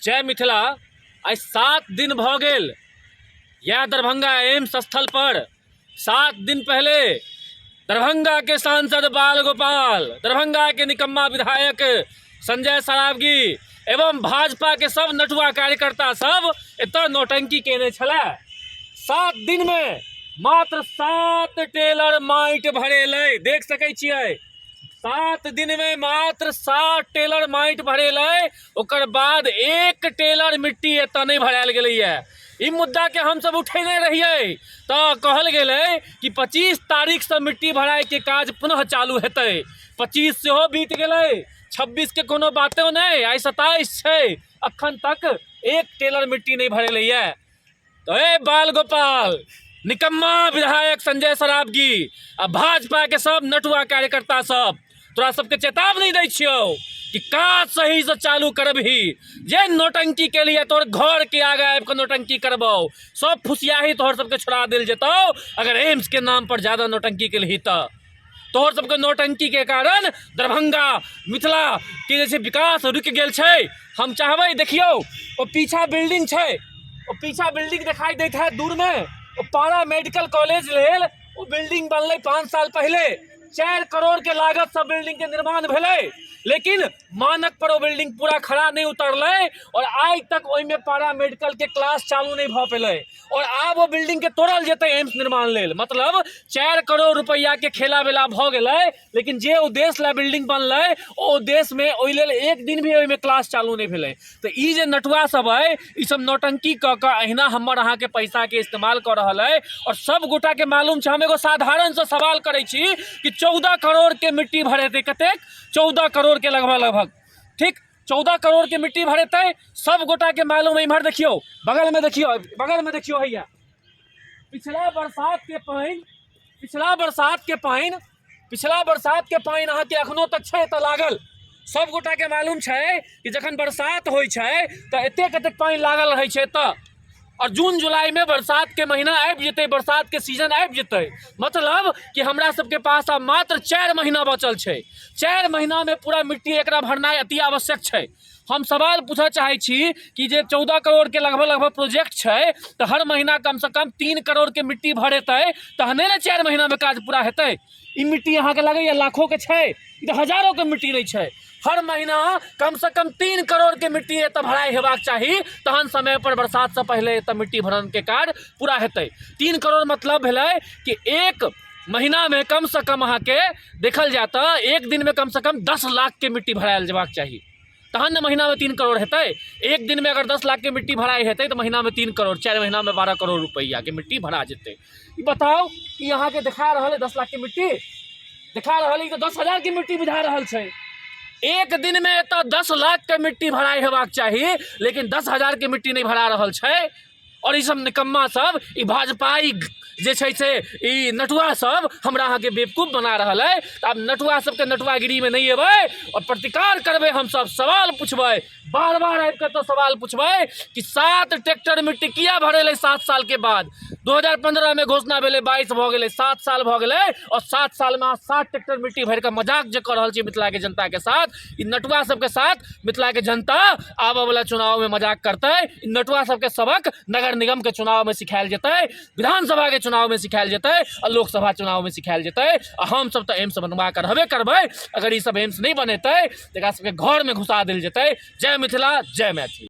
जय मिथिला। आइ 7 दिन भऽ गेल इएह दरभंगा एम्स स्थल पर। 7 दिन पहले दरभंगा के सांसद बाल गोपाल, दरभंगा के निकम्मा विधायक संजय सरावगी एवं भाजपा के सब नटुआ कार्यकर्ता सब एतऽ नौटंकी केने छलै। 7 दिन में मात्र 7 टेलर माटि भरेलै। देख सकै छियै, 7 दिन में मात्र 7 टेलर माटि भरेलै, ओकर बाद 1 टेलर मिट्टी एतऽ नहि भरायल गेलैए। ई मुद्दाके हमसब उठेने रहियै तऽ कहल गेलै कि 25 तारीखसँ मिट्टी भराइके काज पुनः चालू हेतै। 25 सेहो बीत गेलै, 26 के कोनो बातो नहि, आइ 27 छै, अखन तक 1 टेलर मिट्टी नहि भरेलैए। तो ए बाल गोपाल, निकम्मा विधायक संजय सरावगी आ भाजपा के सब नटुआ कार्यकर्ता सब, तोरा सबके चेतावनी दै छियौ कि काज सही से चालू करबही। जे नौटंकी के लिए तोहर घर के आगा आबि के नौटंकी करबौ, सब फुसियाही तोहर सबके छोड़ा देल जेतौ अगर एम्स के नाम पर ज्यादा नौटंकी के लिए। तऽ तोहर सबके नौटंकी के कारण दरभंगा मिथिला के जे छै विकास रुकि गेल छै। हम चाहबै, देखियौ ओ पीछा बिल्डिंग छै, ओ पीछा बिल्डिंग देखाई दैत है दूर में, ओ पारा मेडिकल कॉलेज लेल ओ बिल्डिंग बनलै 5 साल पहले। 4 करोड़ के लागत से बिल्डिंग के निर्माण भेलै, लेकिन मानक पर ओ बिल्डिंग पूरा खड़ा नहीं उतरलै और आइ तक ओहिमे पारा मेडिकल के क्लास चालू नहीं भऽ पेलै और आब ओ बिल्डिंग के तोड़ल जेतै एम्स निर्माण लेल। मतलब 4 करोड़ रुपैआ के खेला वेला भऽ गेलै, लेकिन जे उद्देश्य ला बिल्डिंग बनलै ओ उद्देश्य में ओहि लेल एक दिन भी ओहिमे क्लास चालू नहीं भेलै। तऽ ई जे नटुआ सब अइ, ई सब नौटंकी कऽ कऽ अहिना हमर अहाँके पैसा के इस्तेमाल कऽ रहल अइ और सब गोटा के मालूम छै। हम एगो साधारण सँ सवाल करै छी कि 14 करोड़ के मिट्टी भरेतै कतेक? 14 करोड़ के लगभग लगभग, ठीक 14 करोड़ के मिट्टी भरेतै। सब गोटा के मालूम है। इम्हर देखियौ, बगल में देखियौ, बगल में देखियौ, हैया पिछला बरसात के पानि, पिछला बरसात के पानि, पिछला बरसात के पानि अहाँके अखनो तक छै तऽ लागल। सब गोटा के मालूम छै कि जखन बरसात होइ छै तऽ एतेक एतेक पानि लागल रहै छै एतऽ, और जून जुलाई में बरसात के महीना आबि जेतै, बरसात के सीजन आबि जेतै। मतलब कि हमरा सबके पास आब मात्र 4 महीना बचल छै। 4 महीना में पूरा मिट्टी एकरा भरनाइ अति आवश्यक छै। हम सवाल पूछऽ चाहै छी कि जे 14 करोड़ के लगभग लगभग प्रोजेक्ट छै तऽ हर महीना कम से कम 3 करोड़ के मिट्टी भरेतै तहने ने 4 महीना में काज पूरा हेतै। ई मिट्टी अहाँके लगैया लाखों के छै? ई तऽ हजारों के मिट्टी नहि छै। हर महीना कम से कम 3 करोड़ के मिट्टी एतऽ भराइ हेबाक चाही, तहन समय पर बरसात से पहिले एतऽ मिट्टी भरन के कार्य पूरा हेतै। 3 करोड़ मतलब भेलै कि एक महीना में कम से कम अहाँके देखल जाय तऽ एक दिन में कम से कम 10 लाख के मिट्टी भरायल जेबाक चाही, तहन ने महीना में 3 करोड़ हेतै। एक दिन में अगर 10 लाख के मिट्टी भराइ हेतै तऽ महीना में 3 करोड़, 4 महीना में 12 करोड़ रुपैआ के मिट्टी भरा जेतै। ई बताउ, ई अहाँके देखा रहल है 10 लाख के मिट्टी देखा रहल है, ई तऽ 10,000 के मिट्टी बुझा रहल छै। एक दिन में एतऽ 10 लाख के मिट्टी भराइ हेबाक चाही, लेकिन 10,000 के मिट्टी नहि भरा रहल छै। और ई सब निकम्मा सब, ई भाजपाई जे छै से ई नटुआ सब हमरा अहाँके बेवकूफ बना रहल है। तऽ आब नटुआ सबके नटुआगिरीमे नहि एबै और प्रतिकार करबै। हमसब सवाल पुछबै, बार बार आबि कऽ तऽ सवाल पुछबै कि 7 ट्रैक्टर मिट्टी किया भरेलै 7 साल के बाद? 2015 में घोषणा भेलै, 22 भऽ गेलै, 7 साल भऽ गेलै और 7 साल में अहाँ 7 ट्रैक्टर मिट्टी भरि कऽ मजाक जे कऽ रहल छी मिथिला के जनता के साथ, ई नटुआ सबके साथ मिथिला के जनता आबऽ वाला चुनाव में मजाक करतै। ई नटुआ सबके सबक नगर निगम के चुनाव में सिखायल जेतै, विधानसभा के चुनाव में सिखायल जेतै आ लोकसभा चुनाव में सिखायल जेतै। आ हमसब तऽ एम्स बनवा कऽ रहबे करबै। अगर ई सब एम्स नहि बनेतै तऽ एकरा सबके घर में घुसा देल जेतै। जय मिथिला, जय मैथिली।